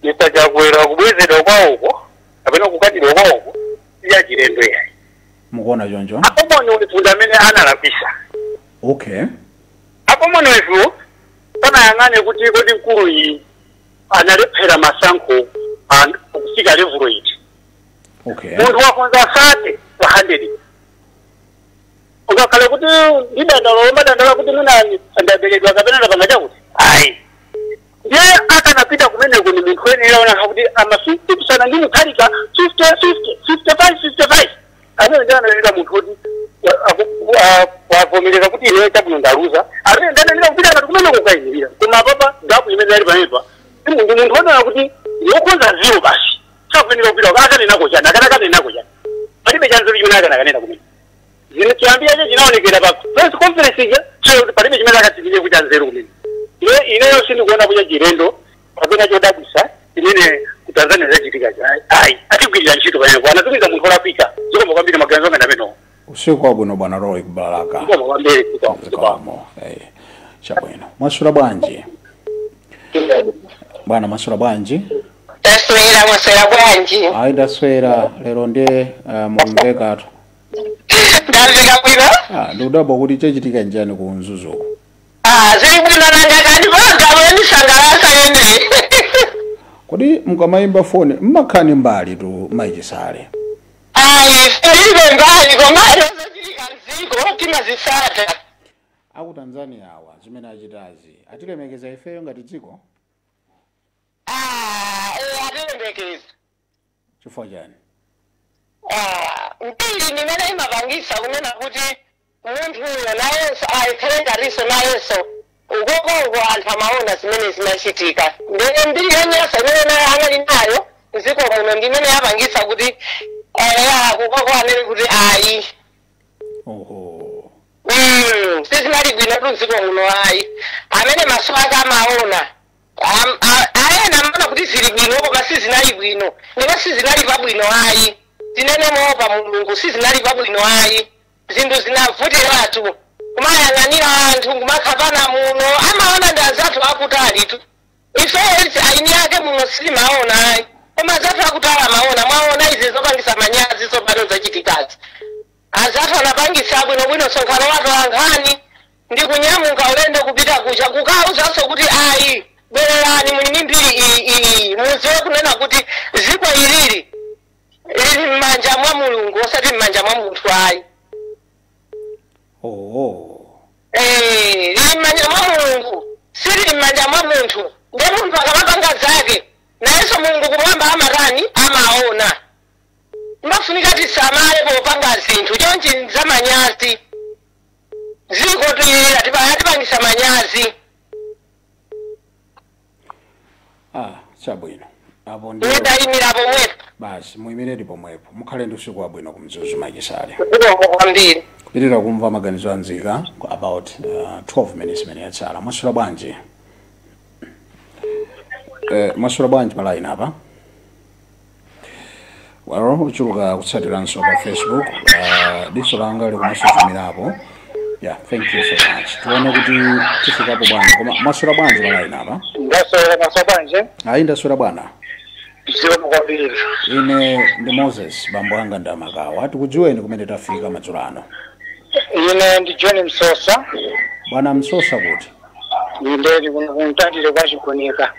Mr. Chakwera kubwezedwa kwawoko kapena kukatidwa kwawoko siyachilendo yayi. Mukuona choncho? A Commonwealth ndi amene analakwisa. Okay. A Commonwealth panayang'ane kuti kodi mkulu iyi analephera masankho kufika level iti. Okay. Munthu wakonza 30 pa 100. Ungakhale kuti ndidandalo madandala kuti mwina ndaberedwa kapena ndapanga chakuti ayi. Ndiye akanapita kumeneko ni munthu wenera onaka kuti amasukusana ndi Mutharika 50 50 55 55. Amene ndiye analira munthu kuti wavomereza kuti ineyo chabwino ndaluza. Amene ndiye analira kupita ngati kumeneko kukayimirira. Koma papa gapu imene ali pamenepa ndi munthu wonena kuti wokonza zero basi. Sakuyenera kupita akanenako chani akanenako chani. Palibe chanzeru chimene akanakanena kumene. Zine chiyambira chinaonekera pa press conference ija chero palibe chimene akatsikire kuti anzeru kumene. Ineyo sindikuona kuya chilendo kapena chodabwisa imene ku Tanzania zachitika ayi atigwirira ntchito pamenepo anatumiza munthu olapika. Zikomo kwambiri maganizo anga ndamenowo. Usiku wabwino bwana Roy kubalaka. Zikomo kwambiri. Zikomo. Chabwino. Mwasula bwanji? Bwana mwasula bwanji? Taswera, mwaswera bwanji? Ayi ndaswera lero ndiye mukumvekatu. Ndamveka bwino? Ndikudabwa kuti chachitika njani ku Mzuzuko. Zili bwino nanga kandi program yandisangalatsa ine. Kodi mukamayimba foni mmakhani mbali tu maichisale? Ayi, ilibe mbali koma zochitika mdziko timazitsata. Aku Tanzania awa zimene achitazi atilemekeza ifeyo ngati dziko? Atilemekeza. Chifukwa chani? Mbiri nimene imapangisa kunena kuti munthu uyo nayenso ayikhale ngatiso nayenso ukokoko anthu amaona zimene zimachitika. Ndene mbiri yonyansa imene nayo anali nayo mdziko muno ndimene yapangisa kuti kukoko anene kuti ayi. Oho. Sizinali bwino tu mdziko muno ayi. Amene maso ake amaona ayena amaona kuti zili bwino koma sizinali bwino. Ndipo sizinali pabwino ayi. Tinene moopa Mulungu sizinali pabwino ayi. Zinthu zinavutiratu. Kumayang'anira anthu kumakhapana muno amaona ndi anzathu akutali tu. Ife aini ake muno sitimaona ayi. Koma anzathu akutali amaona. Mwaona izi zopangisa manyazi tsopano zachitikazi. Anzathu anapangisa bwinobwino msonkhano wake wankhani ndi kunyamuka ulendo kupita kucha kukauzanso kuti ayi bwererani muli ndi mbiri iyi mudziwe kunena kuti dziko ilili lili m'manja mwa Mulungu osati m'manja mwa munthu ayi. Lili m'manja mwa Mulungu sili m'manja mwa munthu. Ndiye munthu akamapanga zake nayenso Mulungu kumwamba amatani amaona. Mafunika tisamale popanga zinthu chonchi zamanyazi. Ziko tilira atipangisa manyazi. Chabwino. Apo ndiyo. Ndayimira pomwepo. Basi muyimiredi pomwepo. Mukhale ndi usiku wabwino ku Mzuzu machisale. Kwambiri. Kupitirira kumva maganizo anzika about 12 minutes imene yatsala. Mwasula bwanji? Mwasula bwanji pa line apa? Well, uchuluka kutsatiranso pa Facebook. Diso langa likumasuzumirapo. Yeah, thank you so much. Tuone kuti tifikapo bwanji. Koma mwasula bwanji pa line apa? Ndaswera mwasula bwanji? Ayi ndaswera bwana. Zikomo kwambiri. Ine ndi Moses bambo anga ndi Amakawa. Tikudziweni kumene tafika madzulo ano. Ine ndi John Msosa. Bwana Msosa kuti? Ndili kuno kumtandire kwa Chikonika.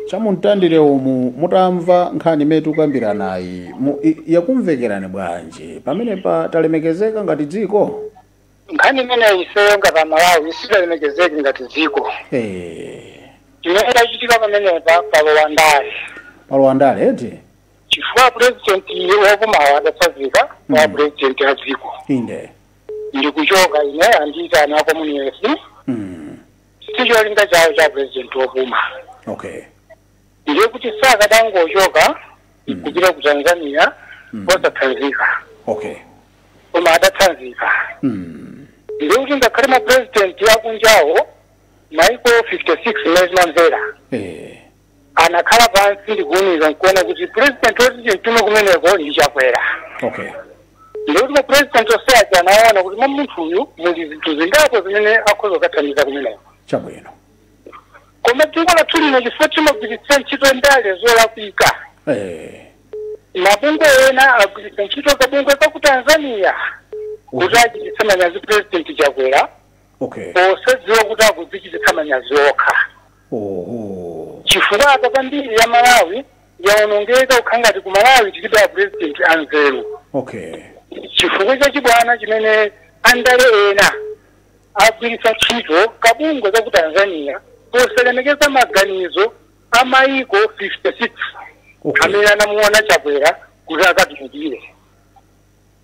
Chamuntandire umu mutamva nkhani imene tikukambiranayi yakumvekerani bwanji pamene pa talemekezeka ngati dziko? Nkhani imene ifeyo ngati Malawi sitalemekezeki ngati dziko. Chimene chachitika pamenepa palowa ndale. Palowa ndale eti? Chifukwa president wokumawa adatsanzika wa president a dziko. Inde. Ndikuchoka ine andiyita ana Commonwealth. Sicholinga chawo cha president wopuma. Okay. Ndiye kuti sakadangochoka kupita ku Tanzania osatsanzika. Okay. Koma adatsanzika. Ndiye kuti ngakhale ma president akunjawo maiko 56 imene zimamvera. Anakhala pansi ndikuwumiza nkuona kuti president woti chimtume kumeneko ndi Chakwera. Okay. Ndiye kuti ma president onse anaona kuti mwa munthu uyu muli zinthu zingapo zimene akhoza kukathandiza kumeneko. Chabwino. Koma dziko lathu lino chifukwa chimagwiritsa ntchito ndale zolakwika. Mabungwe ena agwiritsa ntchito kabungwe ka ku Tanzania kuti achititse manyazi President Chakwera. Posadziwa kuti akudzichititsa manyazi okha. Chifukwa apa pambiri ya Malawi yaonongeka kukhala ngati ku Malawi tilibe a president anzeru. Chifukwa chachibwana chimene andale ena agwiritsa ntchito kabungwe ka ku Tanzania posalemekeza maganizo a maiko 56 amene anamuona Chakwera kuti akatumikire.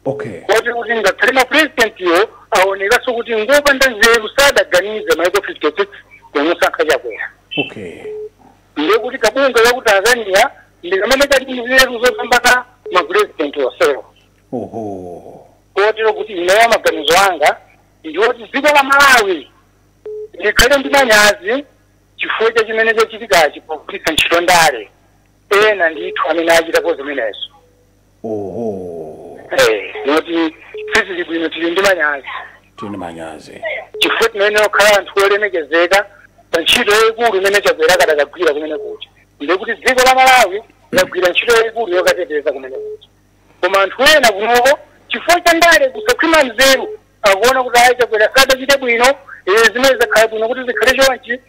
Koti kuti ngakhale ma presidentiyo aonekanso kuti ngopanda nzeru sadaganize maiko 56 kumusankha Chakwera. Ndiye kuti kabungwe ka ku Tanzania ndi kamene kali nzeru zopambana ma president onsewo. Kotero kuti ineyo maganizo anga ndiwoti dziko la Malawi likhale ndi manyazi chifukwa cha chimene chachitikachi pogwiritsa ntchito ndale ena ndithu amene achitapo zimenezo. Noti sizili bwino, tili ndi manyazi. Tili manyazi chifukwa timene okhala anthu olemekezeka pa ntchito yayikulu imene Chakwera kadakagwira kumene kuja. Ndiye kuti dziko la Malawi lagwira ntchito yayikulu yokateteza kumene kuja, koma anthu ena kunoko chifukwa cha ndale kusakhwima nzeru akuona kuti ayi Chakwera sadachite bwino, zimene zakhala bwino kuti zikhale chonchi,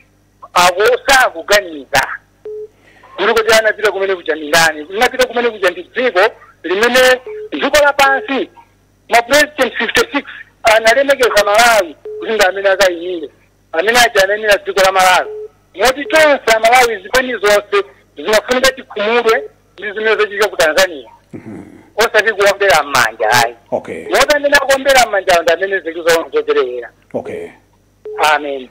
ako sakuganiza kuti kuti anapita kumene kuja ndi ndani. Linapita kumene kuja ndi dziko limene dziko lapansi ma president 56 analemekeza Malawi kuti ndi amene akayimire, amene aja anayimira dziko la Malawi. Moti tonse Amalawi zipani zonse zimafunika tikhumudwe ndi zimene zachitika ku Tanzania, osati kuombera m'manja ayi. Moti amene akuombera m'manja ndi amene zikuzaona zoperewera. Amen.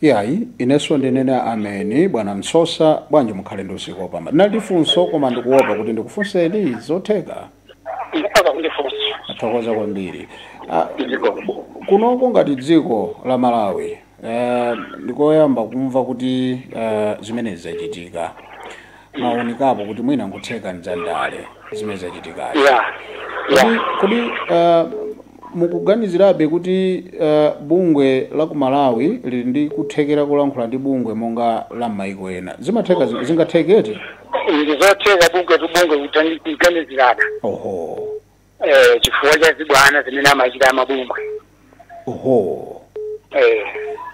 Yayi, inenso ndinene ameni. Bwana Msosa, bwanji mukhale ndi usiku wopambana. Ndinali funso koma ndikuopa kuti ndikufunseni zotheka. Ndipaka kundifunsa. Athokoza kwambiri. Kunoko ngati dziko la Malawi, ndikoyamba kumva kuti zimene zachitika. Maonekapo kuti mwina nkutheka ndzandale zimene zachitikazi. Kodi mukuganizirabe kuti bungwe la ku Malawi lili ndi kuthekera kulankhula ndi bungwe monga la m'mayiko ena? Zimatheka, zingathekete? Ndizotheka bungwe tu bungwe kuganizirana. Chifukwa cha zibwana zimene amachita amabungwe.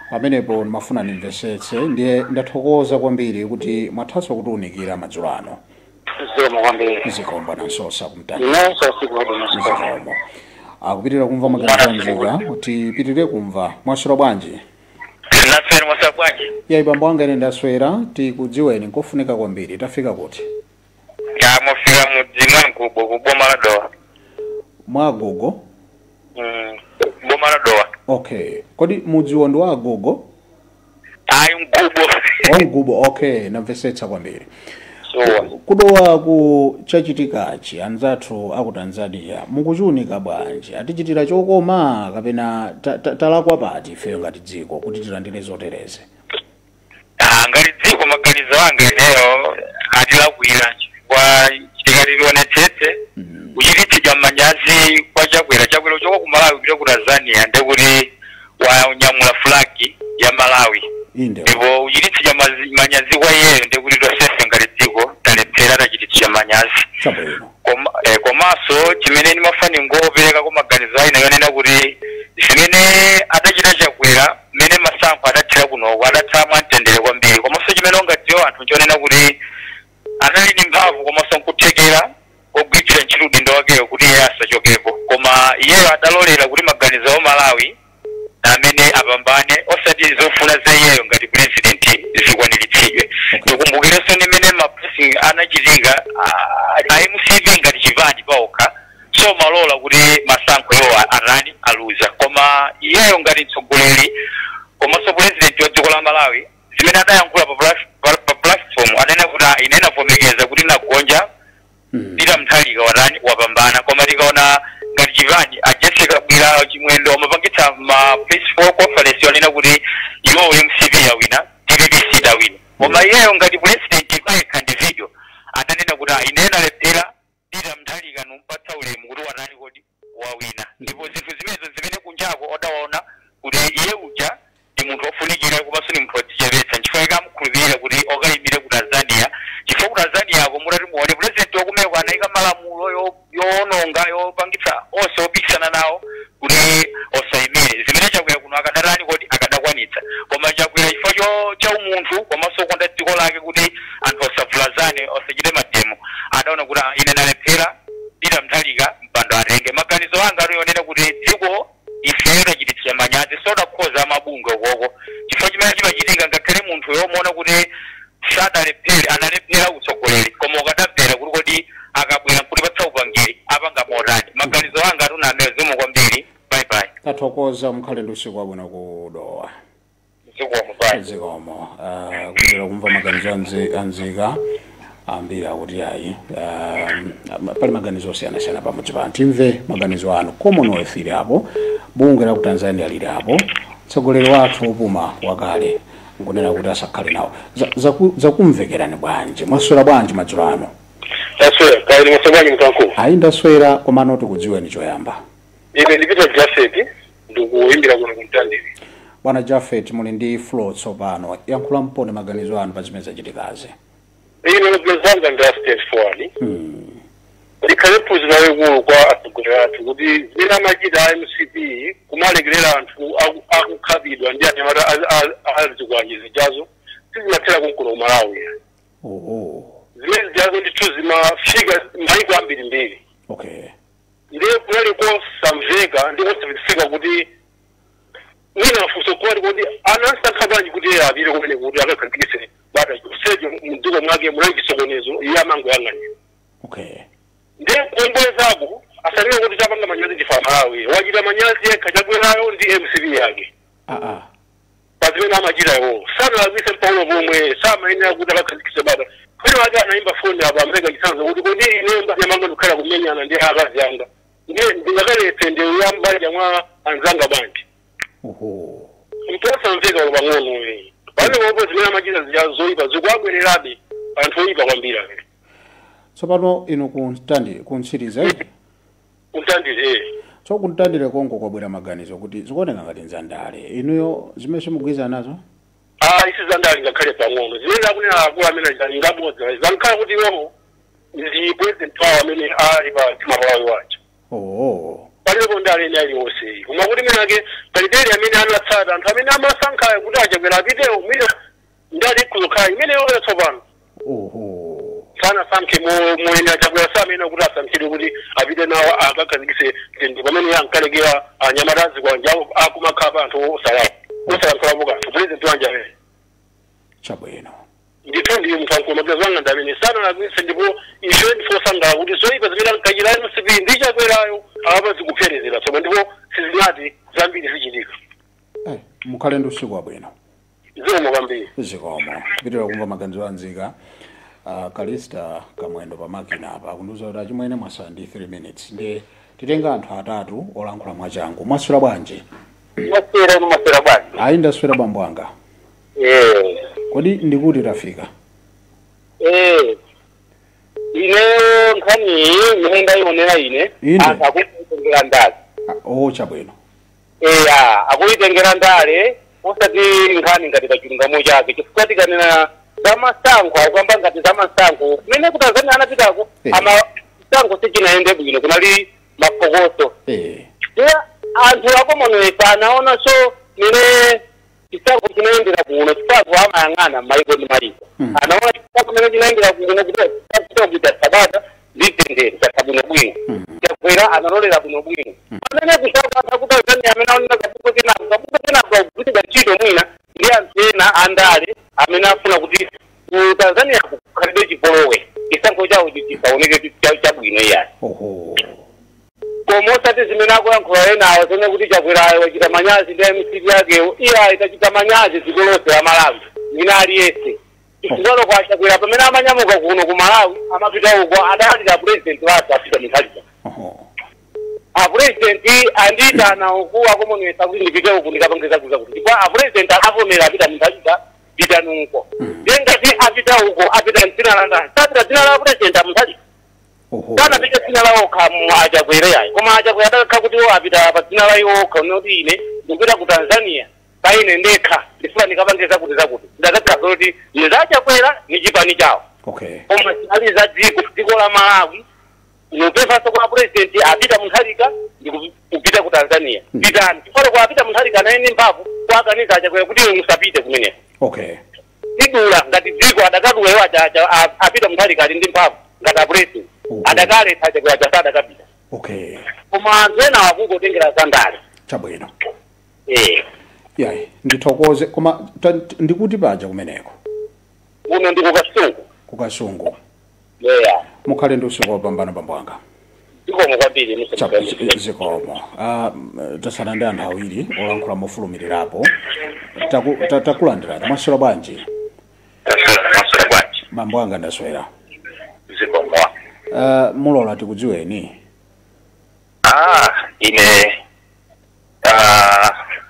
Pamenepo ndimafuna ndimvesetse, ndiye ndathokoza kwambiri kuti mwathanso kutiwunikira madzulo ano. Zikomo kwambiri. Zikomo Bwana Msosa kumtani. Inenso usiku wabwino. Zikomo. Akupitirira kumva maganizo anzika, tipitirire kumva. Mwaswera bwanji? Naswera, mwaswera bwanji? Yayi bambo anga, ine ndaswera. Tikudziweni, nkofunika kwambiri. Tafika kuti? Ya, mufika mudzi mwa Mgubo ku boma la Dowa. Mwa Agogo? Boma la Dowa. Okay, kodi mudziwo ndi wa Agogo? Ayi, Mgubo. O, Mgubo, okay, namvetsetsa kwambiri. Sure. Kudowa ku chachitikachi anzathu aku Tanzania mukuchiunika bwanji? Atichitira chokoma kapena talakwa pati ifeyo ngati dziko kuti tilandire zotereze? Ah, ngati dziko maganizo anga ineyo atilakwira, chifukwa tikati tionetsetse kuchititsidwa manyazi kwa Chakwera. Chakwera kuchoka ku Malawi kupita ku Tanzania ndekuti wanyamula flag ya Malawi. Ndipo kuchititsidwa manyazi kwa iyeyo ndekuti tonsefe ngati dziko talephera, tachititsidwa manyazi. Komanso chimene ndimafani ngopereka ku maganizo aina yonena kuti zimene adachita Chakwera mmene masankho adathira kunoko adatha mwamtendere kwambiri, komanso chimene ungadziwa anthu nchonena kuti anali ndi mphamvu komanso nkuthekera kogwiritsira ntchito udindo wakeyo kuti iye asachokepo, koma iyeyo adalolera kuti maganizo a Malawi amene apambane, osati zofuna za iyeyo ngati president zikwaniritsidwe. Tikumbukirenso ndi mmene ma pressing anachitika a MCP ngati chipani paokha so malola kuti masankho iwo anani aluza, koma iyeyo ngati mtsogoleri komanso president wa dziko la Malawi zimene adayankhula pa platform anena kuti ine navomereza kuti nagonja, Peter Mutharika watani wapambana. Koma tikaona ngati chipani a Jessie Kabwila, Chimwendo amapangitsa ma press conference wanena kuti iwo MCP yawina, DPP sidawina, koma iyeyo ngati president payekha individual adanena kuti ine nalephera, Peter Mutharika numpatsa ulemu kuti watani kodi wawina. Ndipo zinthu zimenezo zimene kunjako odawaona kuti iye uja ndi munthu wofunikira komanso ndi munthu wodzichepetsa, nchifukwa chake amukhulupirira. Kupanga malamulo yoononga yopangitsa onse opikisana nawo kuti osayimire. Zimene Chakwera kuno akadatani kodi akadakwanitsa, koma Chakwera chifukwa cha umunthu komanso konda dziko lake kuti anthu osavulazane, osachite mademo, adaona kuti ine nalephera, Peter Mutharika mpando atenge. Maganizo anga alionena kuti dziko ifeyo tachititsa manyazi, sodakhoza mabungwe ukoko, chifukwa chimene chimachitika ngakhale munthu yomuona kuti sadalephere, analephera utsogoleri, koma ukadamvera kuti kodi akabwera nkutipatsa upangiri apanga motani. Maganizo anga atuna amene. Zikomo kwambiri, bye bye. Tathokoza, mukhale ndi usiku wabwino kudowa. Zikomo, bye. Zikomo. Kupitira kumva maganizo anzika ambiri akuti ayi, pali maganizo osiyanasiyana pamodzi pano. Timve maganizo anu. Commonwealth ili apo, bungwe la ku Tanzania lili apo, mtsogoleri wathu opuma wakale nkunena kuti asakhale nawo. Zakumvekerani bwanji? Mwaswera bwanji madzulo ano? Taswera, kaili mwaswera mkanku? Ayi, ndaswera, komano tikudziweni choyamba. Ine ndipita Jafet, ndikuyimbira kuno kumtandire. Bwana Jafet, muli ndi floor tsopano, yankhula mpone maganizo anu pa zimene zachitikazi. Ine maganizo anga ndi a straightforward. Likhale phunziro lalikulu kwa atsogoleri athu kuti zimene amachita a MCP kumalekerera anthu akukhapidwa ndi anyamata azikwanje zijazo sizimathera kunkuno ku Malawi. Zimene zijazo ndithu zimafika maiko ambirimbiri. Ndiye kunali kosamveka ndi kosafika kuti mwina mafunso kwali kuti anasankha bwanji kuti iye apite kumene kuti akakhazikitse bata sejo mdziko mwake munali chisokonezo, iye amangoyang'anira. Ndiye kuongolezako asanene kuti chapanga manyazi ndifa Malawi, wachita manyazi yekha Chakwerayo ndi MCP yake. Pazimene amachita iwo sanalakwise mpaulo pomwe, samayenera kuti akakhazikitse bata. Kwina wake anayimba foni apa amveka chitsanzo kuti kodi ine mbanja mwanga ndikukhala kumenyana ndi akazi anga, ndiye ndingakaletse ndewu ya mbanja mwa anzanga bwanji? Mposamveka ulo pang'ono pamenepopo. Zimene amachita zija zoyipa zikuabwererabe anthu oyipa kwambiri amene. Tsopano inu kuntandire kuntsiriza iti? Kuntandire. So kuntandire konko kwabwera maganizo kuti zikuoneka ngati nzandale. Inuyo zimene simugwirizana nazo? Ah, isi zandale ngakhale pang'ono. Zimene akunena akulu amene ngabodza, zankhala kuti iwowo ndi president wawo amene ali pa mtima pawawo waja. Palipo ndale ene aliwonse, koma kuti mwinake palibeli amene anatsata anthu amene amasankhayo kuti achakwera apitewo, mwina ndale ikuzokhala imeneyo tsopano. Sanasankhe moyenera Chakwera, samene kuti asankhidwe kuti apite nawo akakhazikitse mtendere pamene ankalekera anyamata azikwanja akumakhapa anthu osalapo osalankhulapo kanthu, president wanje amene. Chabwino. Ndithu ndiye munthu wankulu, maganizo anga ndi amene sanalakwitse, ndipo ife ndifosangalala kuti zoyipa zimene ankachita MCP ndi Chakwerayo apa zikupherezera tsopano, ndipo sizinati zambiri zichitika. Mukhale ndi usiku wabwino. Zikomo kwambiri. Zikomo. Kupitira kumva maganizo anzika. Kalista Kamwendo pamakina apa akundiuza kuti achimwene mwasala ndi 3 minutes, ndi titenga anthu atatu olankhula mwachangu. Mwaswera bwanji? Maswera, inu maswera bwanji? Ayi, ndaswera bambo anga. Kodi ndikuti tafika? Ineyo nkhani iyi imene ndayionera ine, Inde. anthu akuyitengera ndale. Ah, oh, chabwino. Eya, akuyitengera ndale, osati nkhani ngati pachilungamo chake, chifukwa tikanena za masankho, akukamba ngati za masankho kumene ku Tanzania anapitako, ama chisankho sichinayende bwino, kunali mapokoso. Ya anthu a Commonwealth anaonanso mene chisankho chinayendera kuno, chifukwa amayang'ana maiko ndi maiko. Anaona chisankho mene chinayendera kuno kuti kuita sabata ndi mtendere, chatha bwinobwino. Chakwera analolera bwinobwino pamene kusankho anthu aku Tanzania amene aonera kabuko kenako kabuko kenako kagwiritsidwa ntchito mwina ndi anthu ena andale amene afuna kuti ku Tanzania kukhalidwe chipolowe, chisankho chawo chisaoneke chabwino iyani. Koma osati zimene akuyankhula enawo zomwe kuti Chakwerayo wachita manyazi ndi MCP yakewo. Iye itachita manyazi dziko lonse la Malawi, mwina aliyense, chifukwa kwa Chakwera pamene amanyamuka kuno ku Malawi amapita uko adalira president wathu apita Mutharika. A president andiyitana uku a Commonwealth kuti ndipite uku ndikapangiza kuza kuti, ndipo a president avomera, apita Mutharika, pitani uko. Ndiye ngati apita uko, apita mdzina la ndani? Sapita dzina la president a Mutharika. Sanapite dzina la okha mu achakwere yayi, koma achakwere adakakha kuti iwo apita pa dzina la iwo okha unoti ine ndikupita ku Tanzania pa ine ndekha, ndifuna ndikapange zakuti zakuti, ndakakhala zoti ni zachakwera ni chipani chawo. Koma zinali za dziko, dziko la Malawi. Nupemphaso kwa president apita Mutharika ndikupita ku Tanzania. Pitani chifukwa kwa apita Mutharika naye ndi mphamvu kwakaniza achakwera kuti iwe musapite kumeneko. Okay. Tidula ngati dziko adakadula iwo apita Mutharika ali ndi mphamvu ngati apresident adakaletsa achakwera chasadakapita. Okay. Koma anthu ena akungotengera zandale. Chabwino. Yayi, ndithokoze koma ndikuti paja kumeneko. Uno ndi kukasungu. Kukasungu. Yeah. Mukhale ndi usiku wopambana bambo anga. Zikomo kwambiri. Zikomo. Tasala ndi anthu awiri olankhula mofulumirirapo. Takulandirani. Mwaswera bwanji? Mwaswera bwanji. Bambo anga ndaswera. Zikomo. Mulola tikudziweni. Ine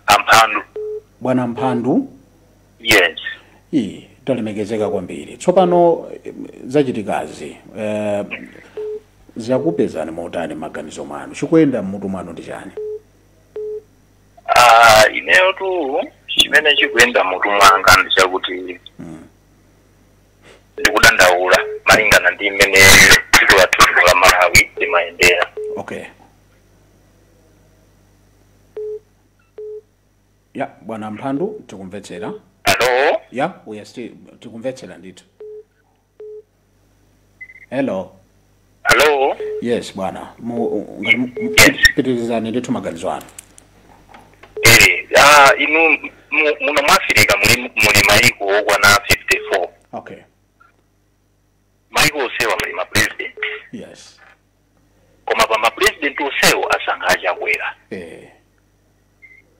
Amphandu. Bwana Mphandu? Yes. Talemekezeka kwambiri. Tsopano zachitikazi zakupezani motani maganizo mwanu? Chikuyenda mmutu mwanu ndi chani? Ineyo tu chimene chikuyenda mmutu mwanga ndi chakuti ndikudandaula malingana ndi mmene dziko lathu la Malawi limayendera. Okay. Ya, Bwana Mphandu, tikumvetsera. Hello? Ya, we are still tikumvetsera ndithu. Hello. Hello? Yes, bwana. Pitirizani ndithu maganizo anu. Inu muno mwafirika muli maiko okwana 54. Okay. Maiko osewa muli ma president. Yes. Koma pa ma president osewa asankha achakwera.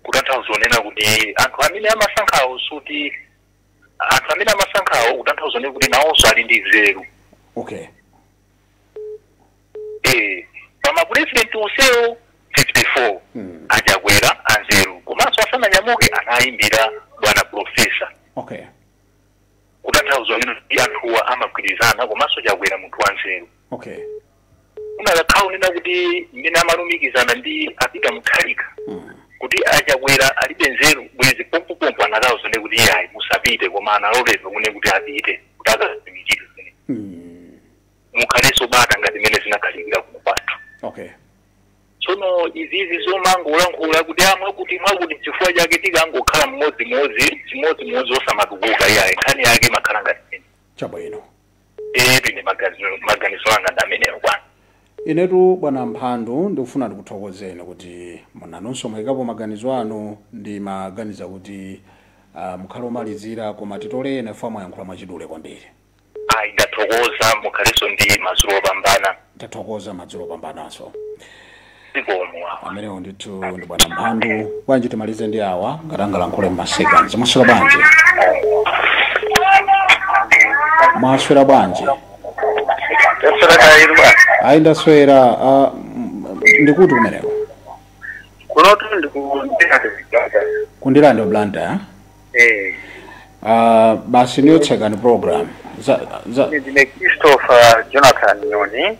Kutanthauza onena kuti anthu amene amasankhawo suti anthu amene amasankhawo kutanthauza onena kuti nawonso ali ndi nzeru. Okay. Pa president osewo 54 achakwera anzeru komanso asananyamuke anayimbira bwana professor. Okay. Kutanthauza onena kuti anthuwa amagwirizana komanso chakwera munthu wanzeru. Okay. Unakakhala unena kuti mmene amalumikizana ndi apita Mutharika kuti achakwera alibe nzeru bwezi pompopompo anakauza kuti iye musapite koma analoleza kune kuti apite kuti akazimikire mukhalenso bata ngati mmene zinakhalira kuno kwathu. Okay. Tsono izizi zomangolankhula kuti mwakuti mwakuti chifukwa chake tikangokhala mmodzimodzi chimodzimodzi osamatukuka iyayi nkhani yake makhala ngati mmene. Chabwino. Ine maganizo anga ndi amenewo bwana. Inetu bwana Mphandu ndikufuna ndikuthokozeni kuti munanonso mwayikapo maganizo anu ndi maganiza kuti mukhale omalizira koma titolene fa mwayankhula mwachidule kwambiri. Ayi, ndathokoza mukhalenso ndi madzulo opambana. Ndathokoza madzulo opambananso. Zikomo. Amenewo ndithu ndi bwana Mphandu. Bwanji timalize ndi awa ngati angalankhule m'maseconds. Mwaswera bwanji? Mwaswera bwanji? Ayi, ndaswera. Ndikuti kumeneko? Kunotu ndikundilande. Kundilande Blantyre? Basi ndiyotsekani program. Ndine Christopher Jonathan Nyoni.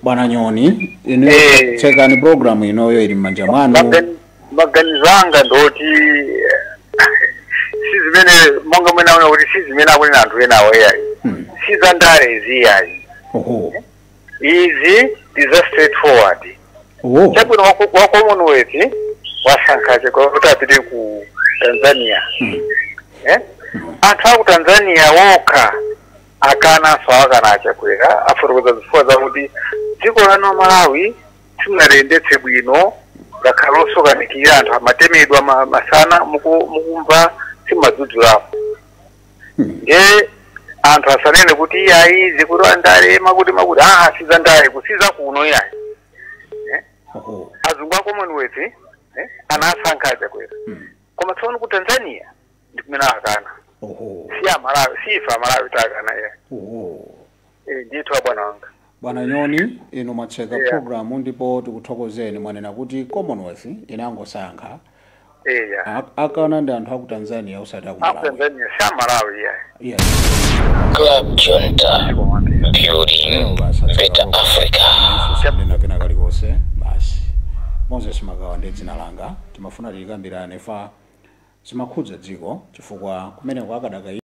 Bwana Nyoni, inu tsekani program inoyo ili m'manja mwanu. Maganizo anga ndoti si zimene monga mwene aona kuti si zimene akunena anthu enawo iyayi. Si za ndale izi iyayi. Oho. Izi ndi za straightforward. Chabwino wa Commonwealth wasankha kuti apite ku Tanzania. Anthu aku Tanzania wokha akananso akana achakwera afotokoza zifukwa zakuti dziko lano Malawi simunaliyendetse bwino ngakhale osokanikira anthu amatemedwa masana mukumva simadzudzulapo. Nge anthu asanene kuti iyayi zikuti andale makuti makuti siza ndale kusiza kuno iyayi. Azungu a Commonwealth anasankha achakwera. Koma tsono ku Tanzania ndi kumene akana. Si Amalawi, si ife Amalawi takana iyayi. Ndithu abwana wanga. Bwana Nyoni, inu mwatseka programu ndipo tikuthokozeni mwanena kuti Commonwealth inangosankha. Akana ndi anthu aku Tanzania usati aku Malawi. Tanzania si Malawi iyayi. Club Junta, building better Africa. Nena kena kalikose basi. Moses Magawa ndi dzina langa timafuna tilikambirane fa zimakhudza dziko chifukwa kumene kwakadaka